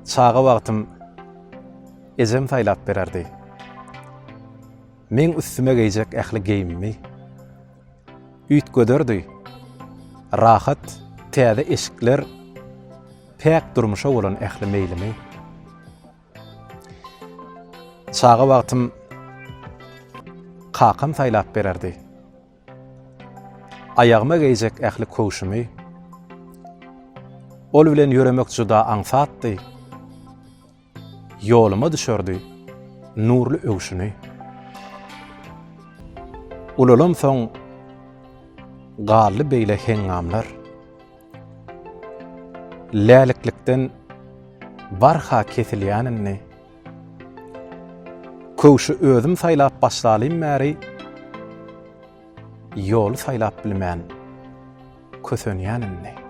Çaga wagtym ejem saýlap bererdi. Meň üstüme geýjek ähli geýimimi üýtgederdi. Rahat, täze eşikler, päk durmuşa bolan ähli meýlimi. Çaga wagtym kakam saýlap bererdi. Aýagyma geýjek ähli köwşümi. Ol bilen ýöremek juda aňsatdy. Ýoluma düşerdi nurly öwşüni. Ulalamsoň galdy beýle heňňamlar. Läliklikden barha kesilýän indi. Köwşi özüm saýlap başlalym bäri, ýoly saýlap bilmän kösenýän indi.